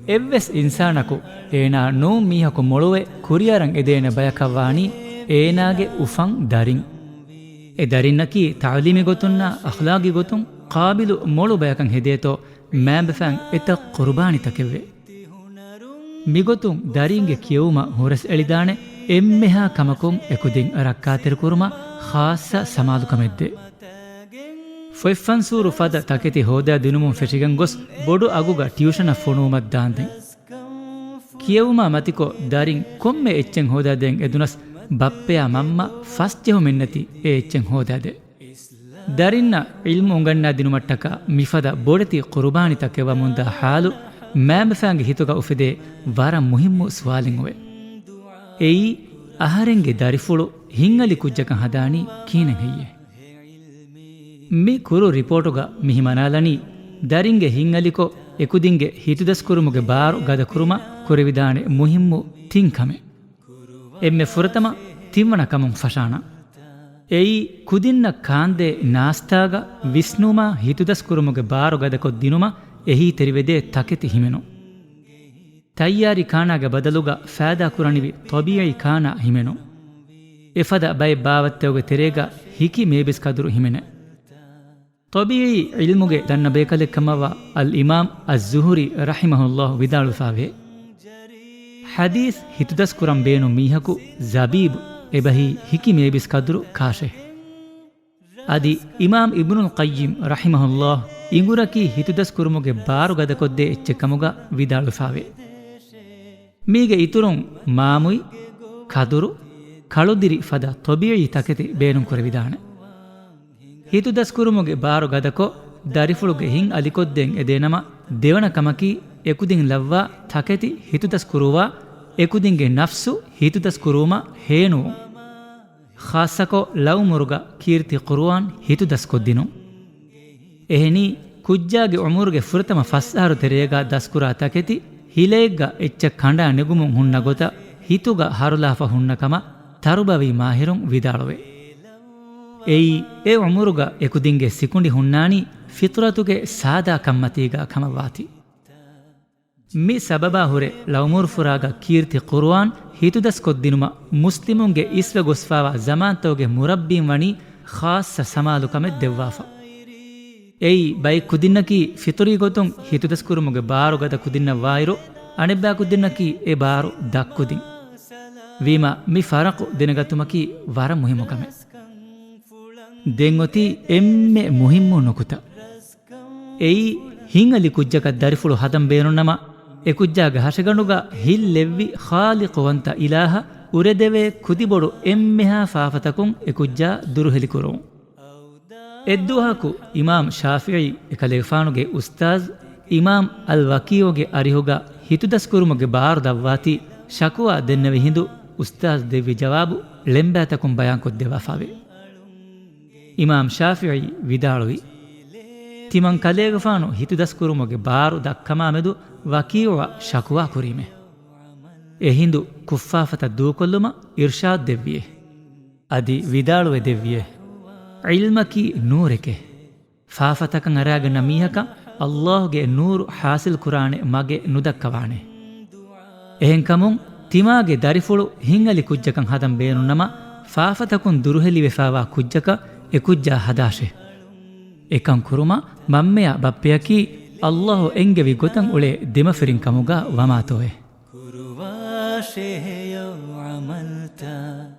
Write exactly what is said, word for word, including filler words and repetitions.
އެއްވެސް އިންސާނަކު އޭނާ ނޫން މީހަކު މޮޅުވެ ކުރިއަރަން އެދޭނެ ބަޔަކަށްވާނީ އޭނާގެ އުފަން ދަރިން. އެ ދަރިންނަކީ ތަޢުލީމީ ގޮތުންނާ އަޚްލާގީ ގޮތުން ޤާބިލު މޮޅު ބަޔަކަށް ހެދޭތޯ މާބަފައިން އެތައް ޤުރުބާނީތަކެއްވެ. މިގޮތުން ދަރިންގެ ކިޔެވުމަށް ހުރަސްއެޅިދާނެ އެންމެހާ ކަމަކުން އެކުދިން ރައްކާތެރިކުރުމަށް ޚާއްޞަ ސަމާލުކަމެއްދޭ. ފޮތްފަންސޫރު ފަދަ ތަކެތި ހޯދާދިނުމުން ފެށިގެން ގޮސް ބޮޑު އަގުގަ ޓިއުޝަނަށް ފޮނުވުމަށް ދާންދެން. ކިޔެވުމާ މަތިކޮށް ދަރިން ކޮންމެ އެއްޗެއް ހޯދާދޭން އެދުނަސް ބައްޕަޔާ މަންމަ ފަސްޖެހުމެއްނެތި އެ އެއްޗެއް ހޯދާދޭ. ދަރިންނަށް ޢިލްމު އުނގަންނާދިނުމަށްޓަކާ މިފަދަ ބޮޑެތި ޤުރުބާނީތަކެއް ވަމުންދާ ޙާލު މާބަފައިންގެ ހިތުގަ އުފެދޭ ވަރަށް މުހިއްމު ސުވާލެއް އޮވޭ. އެއީ، އަހަރެންގެ ދަރިފުޅު ހިތްއަލި ކުއްޖަކަށް ހަދާނީ ކިހިނެއް ހެއްޔޭ؟ މި ކުރު ރިޕޯޓުގަ މި ހިމަނާލަނީ، ދަރިންގެ ހިތްއަލިކޮށް އެކުދިންގެ ހިތުދަސްކުރުމުގެ ބާރު ގަދަކުރުމަށް ކުރެވިދާނެ މުހިއްމު ތިން ކަމެއް. އެންމެ ފުރަތަމަ ތިންވަނަ ކަމުން ފަށާނަން. އެއީ، ކުދިންނަށް ކާންދޭ ނާސްތާގަ ވިސްނުމާ ހިތުދަސްކުރުމުގެ ބާރު ގަދަކޮށްދިނުމަށް އެހީތެރިވެދޭ ތަކެތި ހިމެނުން. ތައްޔާރީ ކާނާގެ ބަދަލުގަ ފައިދާކުރަނިވި ޠަބީޢީ ކާނާ ހިމެނުން. އެފަދަ ބައެއް ބާވަތްތަކުގެ ތެރޭގަ ހިކި މޭބިސް ކަދުރު ހިމެނޭ. ޠަބީޢީ ޢިލްމުގެ ދަންނަ ބޭކަލެއް ކަމަށްވާ އަލްއިމާމް އައްޒުހުރީ ރަޙިމަހުﷲ ވިދާޅުވެފާވޭ، ޙަދީޘް ހިތުދަސްކުރަން ބޭނުން މީހަކު ޒަބީބު އެބަހީ ހިކި މޭބިސް ކަދުރު ކާށޭ. އަދި އިމާމް އިބްނުލް ޤައްޔިމް ރަޙިމަހުﷲ އިނގުރަކީ ހިތުދަސްކުރުމުގެ ބާރު ގަދަކޮށްދޭ އެއްޗެއް ކަމުގަ ވިދާޅުވެފާވޭ. މީގެ އިތުރުން މާމުތް، ކަދުރު، ކަޅުދިރި ފަދަ ޠަބީޢީ ތަކެތި ބޭނުންކުރެވިދާނެ. ހިތުދަސްކުރުމުގެ ބާރު ގަދަކޮށް، ދަރިފުޅުގެ ހިތް އަލިކޮށްދޭން އެދޭނަމަ، ދެވަނަ ކަމަކީ، އެކުދިން ލައްވާ ތަކެތި ހިތުދަސްކުރުވާ، އެކުދިންގެ ނަފްސު ހިތުދަސްކުރުވުމަށް ހޭނުވުން. ޚާއްޞަކޮށް، ޅައުމުރުގަ ކީރިތި ޤުރުއާން ހިތުދަސްކޮށްދިނުން. އެހެނީ، ކުއްޖާގެ ޢުމުރުގެ ފުރަތަމަ ފަސް އަހަރު ތެރޭގަ ދަސްކުރާ ތަކެތި، ހިލައެއްގަ އެއްޗެއް ކަނޑާ ނެގުމުން ހުންނަ ގޮތަށް، ހިތުގަ ހަރުލާފަ ހުންނަ ކަމަށް ތަރުބަވީ މާހިރުން ވިދާޅުވޭ. އެއީ، އެ ޢުމުރުގަ އެކުދިންގެ ސިކުނޑި ހުންނާނީ ފިޠުރަތުގެ ސާދާ ކަންމަތީގަ ކަމަށްވާތީ. މި ސަބަބާ ހުރެ ޅައުމުރުފުރާގަ ކީރިތި ޤުރުއާން ހިތުދަސްކޮށްދިނުމަށް މުސްލިމުންގެ އިސްވެ ގޮސްފާވާ ޒަމާންތަކުގެ މުރައްބީން ވަނީ ޚާއްޞަ ސަމާލުކަމެއް ދެއްވާފަ. އެއީ، ބައެއް ކުދިންނަކީ ފިޠުރީ ގޮތުން ހިތުދަސްކުރުމުގެ ބާރު ގަދަ ކުދިންނަށް ވާއިރު، އަނެއްބައި ކުދިންނަކީ އެ ބާރު ދަށްކުދިން. ވީމާ، މި ފަރަޤު ދެނެގަތުމަކީ ވަރަށް މުހިއްމު ކަމެއް. ދެން އޮތީ އެންމެ މުހިއްމު ނުކުތާ. އެއީ، ހިތްއަލި ކުއްޖަކަށް ދަރިފުޅު ހަދަން ބޭނުންނަމަ، އެކުއްޖާގެ ހަށިގަނޑުގަ ހިތް ލެއްވި ޚާލިޤުވަންތަ އިލާހަށް އުރެދެވޭ ކުދިބޮޑު އެންމެހާ ފާފަތަކުން އެކުއްޖާ ދުރުހެލިކުރުވުން. އެއްދުވަހަކު އިމާމް ޝާފިޢީ އެކަލޭގެފާނުގެ އުސްތާޒް އިމާމް އަލް ވަކީޢުގެ އަރިހުގަ ހިތުދަސްކުރުމުގެ ބާރު ދަށްވާތީ ޝަކުވާ ދެންނެވި ހިނދު، އުސްތާޒް ދެއްވި ޖަވާބު ޅެންބާތަކުން ބަޔާންކޮށްދެއްވާފާވޭ. އިމާމް ޝާފިޢީ ވިދާޅުވި، ތިމަން ކަލޭގެފާނު ހިތުދަސްކުރުމުގެ ބާރު ދަށްކަމާމެދު ވަކީޢުއަށް ޝަކުވާ ކުރީމޭ. އެހިނދު ކުށްފާފަތައް ދޫކޮށްލުމަށް އިރްޝާދު ދެއްވިއޭ. އަދި ވިދާޅުވެ ދެއްވިއޭ، ޢިލްމަކީ ނޫރެކޭ. ފާފަތަކަށް އަރާގަންނަ މީހަކަށް ﷲ ގެ ނޫރު ޙާޞިލް ކުރާނެ މަގެއް ނުދައްކަވާނެ. އެހެންކަމުން، ތިމާގެ ދަރިފުޅު ހިތްއަލި ކުއްޖަކަށް ހަދަން ބޭނުންނަމަ، ފާފަތަކުން ދުރުހެލިވެފާވާ ކުއްޖަކަށް އެ ކުއްޖާ ހަދާށޭ. އެކަން ކުރުމަށް މަންމަޔާ ބައްޕަޔަކީ ﷲ އެންގެވި ގޮތަށް އުޅޭ ދެމަފިރިން ކަމުގަ ވަމާތޯއޭ. ކުރުވާށޭ ހެޔޮ ޢަމަލްތައް.